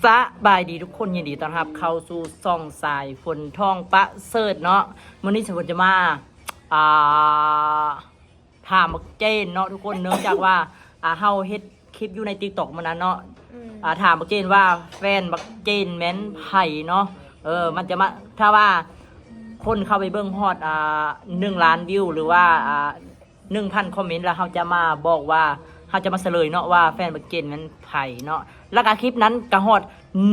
ສະບາຍດີທຸກຄົນ, ຍິນດີຕ້ອນຮັບເຂົ້າສູ່ຊ່ອງສາຍຝົນ ທອງປະເສີດເນາະ. ມື້ນີ້ສາຍຝົນຈະມາ ອ່າ ຖາມບັກເຈນເນາະທຸກຄົນ, ເນື່ອງຈາກວ່າ ອ່າ ເຮົາເຮັດຄລິບຢູ່ໃນ TikTok ມື້ນັ້ນເນາະ. ອືມ ອ່າ ຖາມບັກເຈນວ່າແຟນບັກເຈນແມ່ນໃຜເນາະ. ເອີ ມັນຈະມາ ຖ້າວ່າຄົນເຂົ້າໄປເບິ່ງຮອດ ອ່າ ໜຶ່ງລ້ານວິວ ຫຼືວ່າ ອ່າ ໜຶ່ງພັນຄອມເມັນ ແລ້ວເຮົາຈະມາບອກວ່າ ເຮົາຈະມາສະເຫຼີຍເນາະວ່າແຟນບັກເຈນແມ່ນໃຜເນາະ. ແລ້ວກະຄລິບນັ້ນກະຮອດ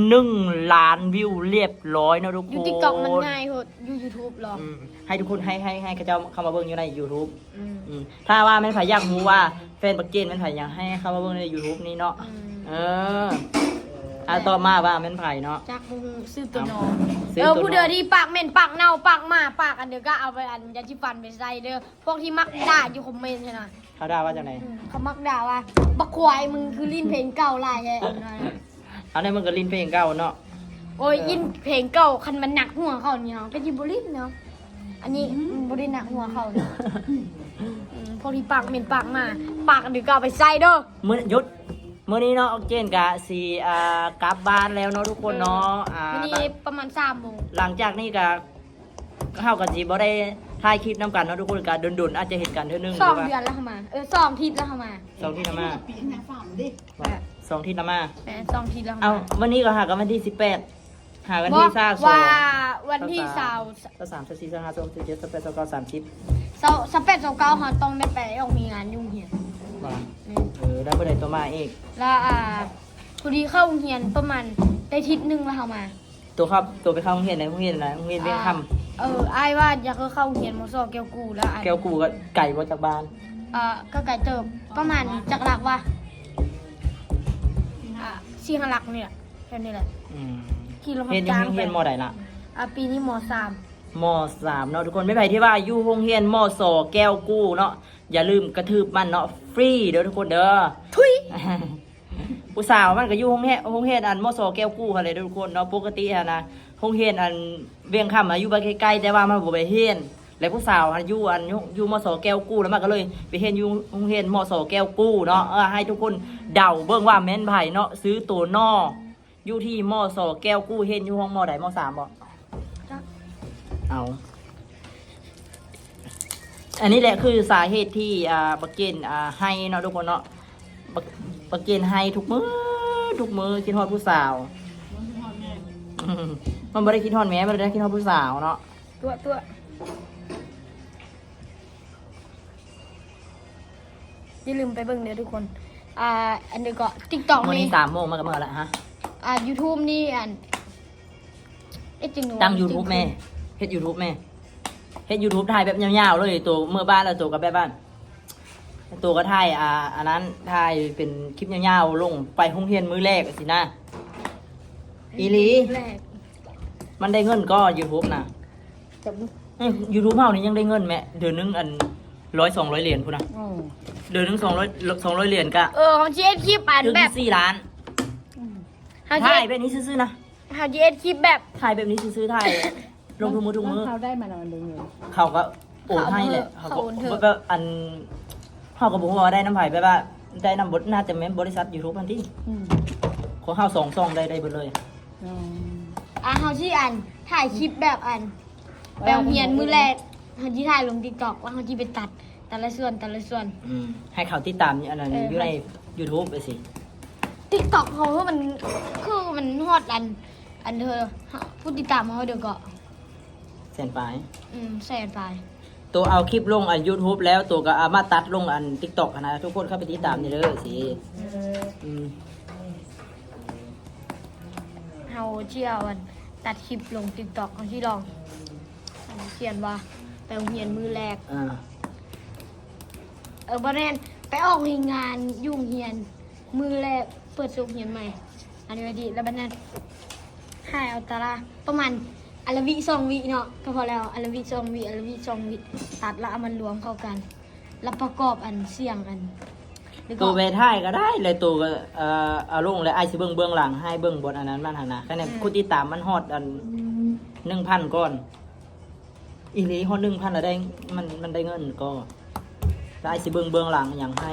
ໜຶ່ງລ້ານວິວລຽບຮ້ອຍເນາະທຸກຄົນ. ຢູ່ TikTok ມັນງ່າຍໂພດ, ຢູ່ YouTube ເນາະ. ອືມ ໃຫ້ທຸກຄົນ ໃຫ້ ໃຫ້ ໃຫ້ເຂົາເຈົ້າເຂົ້າມາເບິ່ງຢູ່ໃນ YouTube. ອືມ ອືມ ຖ້າວ່າແມ່ນໃຜຢາກຮູ້ວ່າແຟນບັກເຈນແມ່ນໃຜ ຢາກໃຫ້ເຂົ້າມາເບິ່ງໃນ YouTube ນີ້ເນາະ. ອືມ ເອີ ອ່າ ຕໍ່ມາວ່າແມ່ນໃຜເນາະ. ຈັກບໍ່ຮູ້ ຊື່ໂຕນ້ອງ. ເອີ ຊື່ໂຕນ້ອງ. ຜູ້ເດີທີ່ປາກເໝັນ ປາກເນົ່າ ປາກໝາ ປາກອັນເດີ ກະເອົາໄປອັນຢາສີຟັນໄປໃສ່ເດີ. ພວກທີ່ມັກດ່າຢູ່ຄອມເມັນຫັ້ນນະ ເຂົາດ່າວ່າຈັ່ງໃດ? ອືມ ເຂົາມັກດ່າວ່າ ບັກຄວາຍ ມຶງຄືຫຼິ້ນເພງເກົ່າຫຼາຍແທ້. ເອົາແນ່ ມຶງກະຫຼິ້ນເພງເກົ່າເນາະ. ໂອ້ຍ ເອີ ຫຼິ້ນເພງເກົ່າ ຄັນມັນໜັກຫົວເຂົານີ້ ເຮົາກະຊິບໍ່ຫຼິ້ນເນາະ. ອັນນີ້ ອືມ ມັນບໍ່ໄດ້ໜັກຫົວເຂົາເນາະ. ອືມ ພວກທີ່ປາກເໝັນ ປາກໝາ ປາກອັນເດີ ກະເອົາໄປໃສ່ເດີ. ມື້ ຢຸດ ມື້ນີ້ເນາະ ອອກເຈນກະຊິ ອ່າ ກັບບ້ານແລ້ວເນາະທຸກຄົນເນາະ. ເອີ ອ່າ ມື້ນີ້ປະມານສາມໂມງ. ຫຼັງຈາກນີ້ກະ ເຮົາກະຊິບໍ່ໄດ້ຖ່າຍຄລິບນຳກັນເນາະທຸກຄົນ, ກະດົນໆອາດຈະເຫັນກັນເທື່ອໜຶ່ງ. ສອງເດືອນແລ້ວເຮົາມາ ເອີ ສອງທິດແລ້ວເຮົາມາ. ສອງທິດແລ້ວມາ ສອງທິດແລ້ວມາ. ແມ່ນ ສອງທິດແລ້ວເຮົາມາ. ເອົ້າ ວັນນີ້ກະຫາກັນວັນທີສິບແປດ ຫາກັນວັນທີຊາວສອງ ວ່າວັນທີຊາວ ຊາວສາມ ຊາວສີ່ ຊາວຫ້າ ຊາວຫົກ ຊາວເຈັດ ຊາວແປດ ຊາວເກົ້າ ສາມສິບ ຊາວ ຊາວແປດ ຊາວເກົ້າ ເຮົາຕ້ອງໄດ້ໄປອອກມີງານຢູ່ໂຮງຮຽນ. ວ່າ ອືມ ເອີ ແລ້ວມື້ໃດໂຕມາອີກ? ແລ້ວ ອ່າ ພໍດີເຂົ້າໂຮງຮຽນປະມານໄດ້ທິດໜຶ່ງແລ້ວເຮົາມາ. ໂຕເຂົ້າ ໂຕໄປເຂົ້າໂຮງຮຽນໃດ? ໂຮງຮຽນໃດ? ໂຮງຮຽນວຽງຄຳ. ອ່າ ເອີ ອ້າຍວ່າຢາກເຂົ້າໂຮງຮຽນ ມສ ແກ້ວກູ່ ແລ້ວ ອ່າ ແກ້ວກູ່ກະໄກບໍ່ຈາກບ້ານ? ອ່າ ກະໄກເຕີບ ປະມານຈັກຫຼັກວະ ອ່າ ສີ່ຫ້າຫຼັກນີ້ແຫຼະ ແຖວນີ້ແຫຼະ. ອືມ ຂີ່ລົດຮັບຈ້າງໄປ. ຮຽນຢູ່ໂຮງຮຽນ ມໍໃດລະ? ອ່າ ປີນີ້ ມໍສາມ. ມໍສາມເນາະທຸກຄົນ. ແມ່ນໃຜທີ່ວ່າຢູ່ໂຮງຮຽນ ມສ ແກ້ວກູ່ເນາະ ຢ່າລືມກະຖືບມັນເນາະ ຟຣີເດີທຸກຄົນເດີ. ທຸຍ ຜູ້ສາວມັນກະຢູ່ໂຮງຮຽນ ໂຮງຮຽນອັນ ມສ ແກ້ວກູ່ຫັ້ນແຫຼະທຸກຄົນເນາະ. ປົກກະຕິຫັ້ນນະ ໂຮງຮຽນອັນວຽງຄຳນະຢູ່ບ້ານໃກ້ໆ ແຕ່ວ່າມັນບໍ່ໄປຮຽນ ແລະຜູ້ສາວຫັ້ນຢູ່ອັນ ຢູ່ ຢູ່ ມສ ແກ້ວກູ່ ແລ້ວມັນກະເລີຍໄປຮຽນຢູ່ໂຮງຮຽນ ມສ ແກ້ວກູ່ເນາະ. ເອີ ໃຫ້ທຸກຄົນເດົາເບິ່ງວ່າແມ່ນໃຜເນາະ. ຊື່ໂຕນໍ ຢູ່ທີ່ ມສ ແກ້ວກູ່. ຮຽນຢູ່ຫ້ອງ ມໍໃດ? ມໍສາມບໍ? ເອົາ ອັນນີ້ແຫຼະຄືສາເຫດທີ່ ອ່າ ບັກເກນ ອ່າ ໄຫ້ເນາະທຸກຄົນເນາະ. ບັກ ບັກເກນໄຫ້ທຸກມື້ ທຸກມື້ ຄິດຮອດຜູ້ສາວ. ມັນບໍ່ໄດ້ຄິດຮອດແມ່ ມັນໄດ້ຄິດຮອດຜູ້ສາວເນາະ. ຕົວະ ຕົວະ ຢ່າລືມໄປເບິ່ງເດີທຸກຄົນ. ອ່າ ອັນນີ້ກະ TikTok ມື້ນີ້ ນີ້ສາມໂມງມັນກະເມືອລະ. ຮະ? ອ່າ YouTube ນີ້ ອັນ ເຮັດຈັ່ງໃດ ຕັ້ງ YouTube ແມ່ ເຮັດ YouTube ແມ່ ເຮັດ YouTube ຖ່າຍແບບຍາວໆເລີຍ. ໂຕເມືອບ້ານແລ້ວ ໂຕກະແບບວ່າ ໂຕກະຖ່າຍ ອ່າ ອັນນັ້ນ ຖ່າຍເປັນຄລິບຍາວໆ ລົງໄປໂຮງຮຽນມື້ແລກຊີ້ນະ. ອີ່ຫຼີ ມື້ແລກ ມັນໄດ້ເງິນກໍ YouTube ນະ. ຈັບດູ ເອີ YouTube ເຮົານີ້ຍັງໄດ້ເງິນແມະ ເດືອນໜຶ່ງອັນ ຮ້ອຍສອງຮ້ອຍຫຼຽນພຸ້ນນະ. ໂອ້ ເດືອນໜຶ່ງສອງຮ້ອຍ ສອງຮ້ອຍຫຼຽນກະ ເອີ ເຮົາຊິເຮັດຄລິບອັນແບບສີ່ລ້ານ. ອືມ ເຮົາຊິ ຖ່າຍແບບນີ້ຊື່ໆນະ ເຮົາຊິເຮັດຄລິບແບບ ຖ່າຍແບບນີ້ຊື່ໆ ຖ່າຍລົງທຸກມື້ທຸກມື້. ເຂົາໄດ້ມານຳອັນເດີ ເຂົາກະໂອນໃຫ້ແຫຼະ. ເຂົາ ເຂົາ ເຂົາໂອນເທີ ເຂົາກະ ອັນ ເຮົາກະບໍ່ຮູ້ວ່າໄດ້ນຳໃຜ ແບບວ່າໄດ້ນຳ ໜ້າຈະແມ່ນບໍລິສັດ YouTube ຫັ້ນຕິ. ອືມ ຂອງເຮົາສອງຊ່ອງໄດ້ ໄດ້ເບິດເລີຍ. ອໍ ອ່າ ເຮົາຊິອັນ ຖ່າຍຄລິບແບບອັນ ໄປໂຮງຮຽນມື້ແລກ ເຮົາຊິຖ່າຍລົງ TikTok ວ່າເຮົາຊິໄປຕັດແຕ່ລະສ່ວນ ແຕ່ລະສ່ວນ. ອືມ ໃຫ້ເຂົາຕິດຕາມອັນນັ້ນ ເອີ ຢູ່ໃນ YouTube ໄປຊີ້. TikTok ເຮົາມັນ ຄືມັນຮອດອັນ ອັນເທີ ຜູ້ຕິດຕາມເຮົາເດີເກາະ ແສນປາຍ. ອືມ ແສນປາຍ. ໂຕເອົາຄລິບລົງອັນ YouTube ແລ້ວ ໂຕກະເອົາມາຕັດລົງອັນ TikTok ຫັ້ນນະ ທຸກຄົນເຂົ້າໄປຕິດຕາມແດ່ເດີຊີ້. ເອີ ອືມ ເຮົາຊິເອົາອັນ ຕັດຄລິບລົງ TikTok ເຮົາຊິລອງ ຂຽນວ່າໄປໂຮງຮຽນມື້ແລກ. ເອີ ເອີ ບໍ່ແມ່ນ ໄປອອກແຮງງານຢູ່ໂຮງຮຽນມື້ແລກ ເປີດສົກຮຽນໃໝ່ ອັນນີ້ວ່າດີ. ແລ້ວບັດນັ້ນ ຖ່າຍເອົາຕາລາງປະມານອັນລະວິສອງວິເນາະ ກະພໍແລ້ວ. ອັນລະວິສອງວິ ອັນລະວິສອງວິ ຕັດແລ້ວເອົາມາລວມເຂົ້າກັນ ແລ້ວປະກອບອັນສຽງອັນ ໂຕແບບຖ່າຍກະໄດ້ ແລ້ວໂຕກະ ເອີ ເອົາລົງ ແລ້ວອ້າຍຊິເບິ່ງເບື້ອງຫຼັງ ໃຫ້ເບິ່ງບ່ອນອັນນັ້ນມັນຫັ້ນນະ. ຄັນແມ່ນ ອືມ ຜູ້ຕິດຕາມມັນຮອດອັນໜຶ່ງພັນກ່ອນ ອີ່ຫຼີ ຮອດໜຶ່ງພັນແລ້ວໄດ້ ມັນ ມັນໄດ້ເງິນກໍ ແລ້ວອ້າຍຊິເບິ່ງເບື້ອງຫຼັງຫຍັງໃຫ້.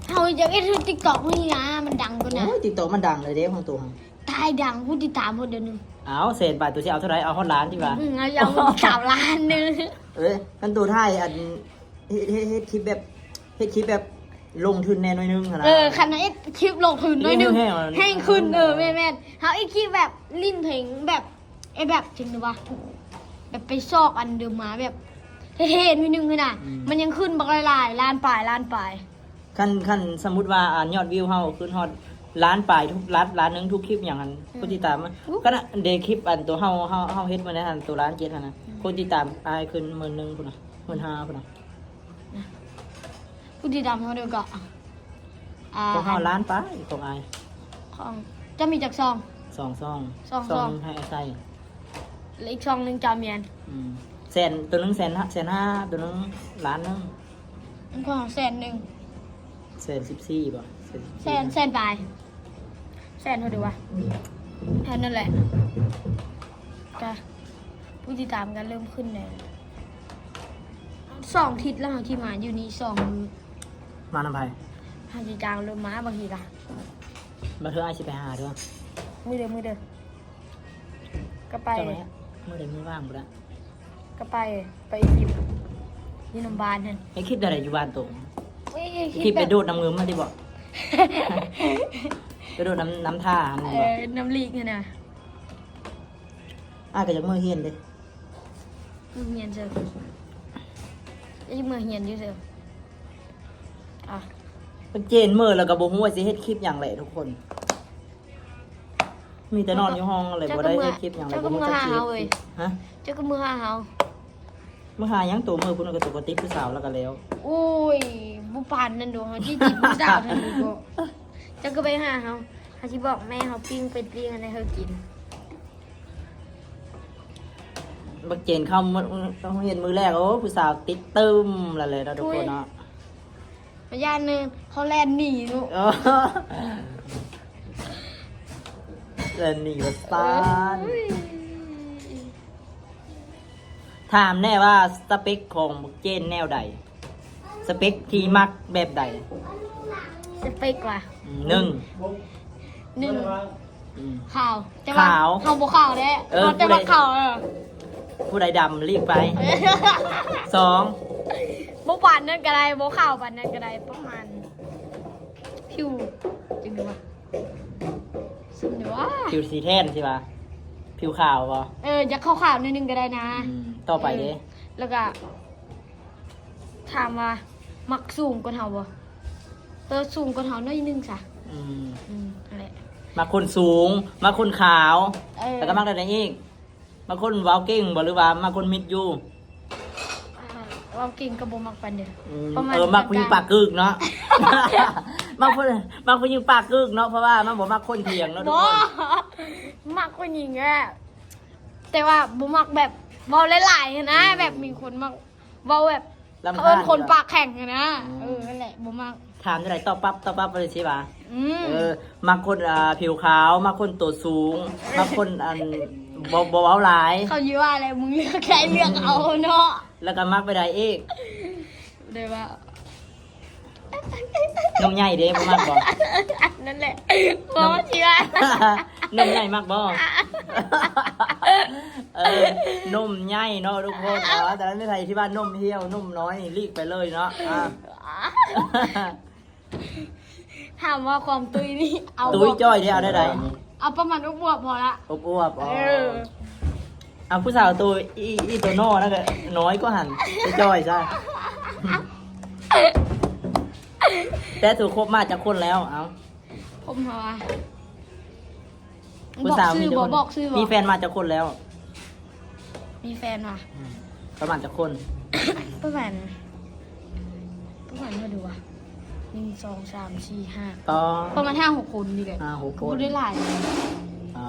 ເຮົາຢາກເຮັດ TikTok ນີ້ນະ ມັນດັງກວ່ານະ. ໂອ້ຍ TikTok ມັນດັງເລີຍເດ້ ຂອງໂຕຫັ້ນ. ຖ່າຍດັງ ຜູ້ຕິດຕາມເພິ່ນດຽວໜຶ່ງ. ເອົາແສນປາຍ ໂຕຊິເອົາເທົ່າໃດ? ເອົາຮອດລ້ານຕິວ່າ. ອືມ ເອົາ ເອົາສາມລ້ານໜຶ່ງ. ເອີ ຄັນໂຕຖ່າຍອັນ ເຮັດ ເຮັດ ເຮັດຄລິບແບບ ເຮັດຄລິບແບບລົງທຶນແດ່ໜ້ອຍໜຶ່ງຫັ້ນນະ. ເອີ ຄັນເຮັດຄລິບລົງທຶນໜ້ອຍໜຶ່ງ ເຮັດແຮ່ງຂຶ້ນ. ເອີ ແມ່ນໆ ເຮົາເຮັດຄລິບແບບຫຼິ້ນເພງແບບ ເອີ ແບບຈັ່ງໃດວະ ແບບໄປຊອກອັນເດີມມາ ແບບເທ່ໆໜ້ອຍໜຶ່ງຫັ້ນນະ. ອືມ ມັນຍັງຂຶ້ນບັກຫຼາຍໆ ລ້ານປາຍ ລ້ານປາຍ. ຄັນ ຄັນສົມມຸດວ່າ ອັນ ຍອດວິວເຮົາຂຶ້ນຮອດລ້ານປາຍທຸກ ລ້ານ ລ້ານໜຶ່ງທຸກຄລິບຫຍັງຫັ້ນ ອືມ ຜູ້ຕິດຕາມ ຂະໜາດເດຄລິບອັນໂຕເຮົາ ເຮົາ ເຮົາເຮັດມື້ນັ້ນຫັ້ນ ໂຕລ້ານເຈັດຫັ້ນນະ ອືມ ຜູ້ຕິດຕາມອ້າຍຂຶ້ນໝື່ນໜຶ່ງພຸ້ນນະ ໝື່ນຫ້າພຸ້ນນະ. ຜູ້ຕິດຕາມເທົ່າໃດເກາະ? ອ່າ ຂອງເຮົາລ້ານປາຍ ຂອງອ້າຍ. ຂອງເຈົ້າມີຈັກຊ່ອງ? ສອງຊ່ອງ. ສອງຊ່ອງ. ຊ່ອງໜຶ່ງໃຫ້ອ້າຍໃສ່ ແລະ ອີກຊ່ອງໜຶ່ງເຈົ້າແມ່ນ. ອືມ ແສນ ໂຕໜຶ່ງແສນ ແສນຫ້າ ໂຕໜຶ່ງລ້ານໜຶ່ງ. ຂອງແສນໜຶ່ງ. ແສນສິບສີ່ບໍ່? ແສນສິບສີ່ ແສນ ແສນປາຍ ແສນເທົ່າໃດວະ? ແມ່ນນັ້ນແຫຼະ ກະຜູ້ຕິດຕາມກະເລີ່ມຂຶ້ນແລ້ວ. ສອງທິດແລ້ວ ເຮົາຊິມາຢູ່ນີ້ສອງມື້. ມານຳໃຜ? ເຮົາຊິຈ້າງລົດມາບາງທີກະ ບາງເທື່ອອ້າຍຊິໄປຫາເດີ. ມື້ເດີ ມື້ເດີ ກະໄປ. ມື້ໃດມື້ວ່າງພຸ້ນລະ ກະໄປ ໄປອີຢິບ ຢູ່ນຳບ້ານຫັ້ນ. ເຮັດຄລິບແນວໃດຢູ່ບ້ານໂຕ? ເອີຍ ເຮັດຄລິບໄປໂດດນ້ຳງື່ມຫັ້ນຕິບໍ? ໄປໂດດນ້ຳ ນ້ຳທ່າຫັ້ນແມ່ນບໍ່? ເອີ ນ້ຳລີກຫັ້ນນະ. ອ້າຍກະຢາກເມືອຮຽນເດ້. ເມືອຮຽນເຊີ ຢາກເມືອຮຽນຢູ່ເຊີ. ອ່ະ ເຈນເມືອແລ້ວກະບໍ່ຮູ້ວ່າຊິເຮັດຄລິບຫຍັງແຫຼະທຸກຄົນ. ມີແຕ່ນອນຢູ່ຫ້ອງແຫຼະ ບໍ່ໄດ້ເຮັດຄລິບຫຍັງເລີຍ. ເຈົ້າກະເມືອຫາເຮົາເອີຍ. ຮະ? ເຈົ້າກະເມືອຫາເຮົາ. ເມືອຫາຫຍັງ? ໂຕເມືອພຸ້ນກະ ໂຕກະຕິດຜູ້ສາວແລ້ວກະແລ້ວ. ໂອ້ຍ ບໍ່ປານນັ້ນດອກ ເຮົາຊິຕິດຜູ້ສາວທັນຢູ່ບໍ່? ເຈົ້າກະໄປຫາເຮົາ ເຮົາຊິບອກແມ່ເຮົາປີ້ງ ໄປປີ້ງອັນໃຫ້ເຮົາກິນ. ບັກເຈນເຂົ້າໂຮງຮຽນມື້ແລກ ໂອ້ ຜູ້ສາວຕິດຕຶ້ມແລ້ວແຫຼະເນາະທຸກຄົນເນາະ. ຢ້ານເນາະ ເຂົາແລ່ນໜີເນາະ. ເອີ ແລ່ນໜີວ່າຊັ້ນ. ເອີຍ ຖາມແນ່ວ່າສະເປັກຂອງບັກເຈນແນວໃດ? ສະເປັກທີ່ມັກແບບໃດ? ສະເປັກຫວາ? ອືມ ໜຶ່ງ ໜຶ່ງ ອືມ ຂາວ ແຕ່ວ່າ ຂາວ ເຮົາບໍ່ຂາວເດ້. ເອີ ເຮົາແຕ່ວ່າ ຜູ້ໃດ ຂາວ ເອີ ຜູ້ໃດດຳຫຼີກໄປ. ສອງ ບໍ່ປານນັ້ນກະໄດ້ ບໍ່ຂາວປານນັ້ນກະໄດ້ ປະມານຜິວຈັ່ງໃດວະ ຊິມເດີວະ ຜິວສີແທນຊິວະ ຜິວຂາວບໍ່? ເອີ ຢາກຂາວໆໜ້ອຍໜຶ່ງກະໄດ້ນະ. ອືມ ຕໍ່ໄປເດ້ ເອີ ແລ້ວກະ ຖາມວ່າມັກສູງກວ່າເຮົາບໍ່? ເອີ ສູງກວ່າເຮົາໜ້ອຍໜຶ່ງຊະ. ອືມ ອືມ ຫັ້ນແຫຼະ ມັກຄົນສູງ ມັກຄົນຂາວ. ເອີ ແລ້ວກະມັກແນວໃດອີກ? ມັກຄົນເວົ້າເກັ່ງບໍ່ ຫຼືວ່າມັກຄົນມິດຢູ່? ອ່າ ເວົ້າເກັ່ງກະບໍ່ມັກປານໃດ. ອືມ ປະມານ ເອີ ມັກຜູ້ຍິງປາກກຶກເນາະ. ມັກຜູ້ ມັກຜູ້ຍິງປາກກຶກເນາະ ເພາະວ່າມັນບໍ່ມັກຄົນຖຽງເນາະທຸກຄົນ. ບໍ່ ມັກຜູ້ຍິງແຫຼະ ແຕ່ວ່າບໍ່ມັກແບບເວົ້າຫຼາຍໆຫັ້ນນະ. ອືມ ແບບມີຄົນມັກ ເວົ້າແບບ ລຳຄານ ເຂົາເອີ້ນຄົນປາກແຂງຫັ້ນນະ. ອືມ ເອີ ນັ້ນແຫຼະ ບໍ່ມັກ. ຖາມຈັ່ງໃດຕອບປັບ ຕອບປັບໄປຊິວ່າ. ອືມ ເອີ ມັກຄົນ ອ່າ ຜິວຂາວ ມັກຄົນໂຕສູງ ມັກຄົນ ອັນ ບໍ່ ບໍ່ເວົ້າຫຼາຍ. ເຂົາຊິວ່າແລ້ວ ມຶງເລືອກໃດເລືອກເອົາເນາະ. ແລ້ວກະມັກໄປໃດອີກ? ໄດ້ວ່າ ນົມໃຫຍ່ເດ້ ບໍ່ມັກບໍ່? ນັ້ນແຫຼະ ບໍ່ຊິວ່າ ນົມໃຫຍ່ມັກບໍ່? ເອີ ນົມໃຫຍ່ເນາະທຸກຄົນ. ເອີ ແຕ່ລະໃຜທີ່ວ່ານົມຫ່ຽວ ນົມນ້ອຍນີ້ ຫຼີກໄປເລີຍເນາະ. ອ່າ ຖາມວ່າຄວາມຕຸ້ຍນີ້ ເອົາ ຕຸ້ຍຈ້ອຍເດ້ ເອົາໄດ້ໃດ? ເອົາປະມານອົບອວບພໍລະ. ອົບອວບ ອໍ ເອີ ເອົາຜູ້ສາວໂຕ ອີ ອີໂຕນ້ອຍນັ້ນກະນ້ອຍກວ່າຫັ້ນ ຈ່ອຍຊະ. ແຕ່ຖືກຄົບມາຈັກຄົນແລ້ວ? ເອົາ ຄົບມາວ່າ ຜູ້ສາວມີຈັກຄົນ? ບອກຊື່ບໍ່? ມີແຟນມາຈັກຄົນແລ້ວ? ມີແຟນຫວາ? ອືມ ປະມານຈັກຄົນ? ປະມານ ປະມານເທົ່າໃດຫວາ? ໜຶ່ງ ສອງ ສາມ ສີ່ ຫ້າ ປະມານຫ້າຫົກຄົນນີ້ແຫຼະ. ຫ້າຫົກຄົນ ບໍ່ໄດ້ຫຼາຍ. ອ່າ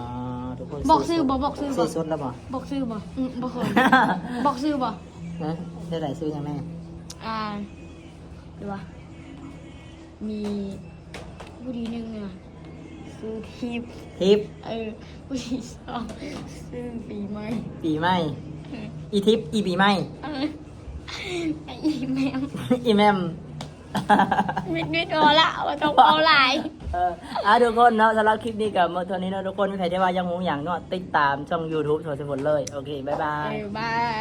ທຸກຄົນ ບອກຊື່ບໍ່? ບອກຊື່ບໍ່? ຊື່ສົດແລ້ວບໍ່? ບອກຊື່ບໍ່? ອືມ ບໍ່ເຄີຍ. ບອກຊື່ບໍ່? ຮະ ແນວໃດ? ຊື່ຫຍັງແນ່? ອ່າ ຫຼືວ່າ ມີຜູ້ທີໜຶ່ງນະ ຊື່ທິບ. ທິບ ເອີ ຜູ້ທີສອງຊື່ປີໃໝ່. ປີໃໝ່ ອືມ ອີທິບ ອີປີໃໝ່ ເອີ ອີແໝມ ອີແໝມ. ມິດໆ ພໍລະ ບໍ່ຕ້ອງເວົ້າຫຼາຍ. ເອີ ອ່າ ທຸກຄົນເນາະ ສຳລັບຄລິບນີ້ກໍໝົດເທົ່ານີ້ເນາະທຸກຄົນ. ໃຜທີ່ວ່າຢາກຮູ້ຫຍັງເນາະ ຕິດຕາມຊ່ອງ YouTube ໂຊຊິພົນເລີຍ. ໂອເຄ ບາຍບາຍ. ເອີ ບາຍ.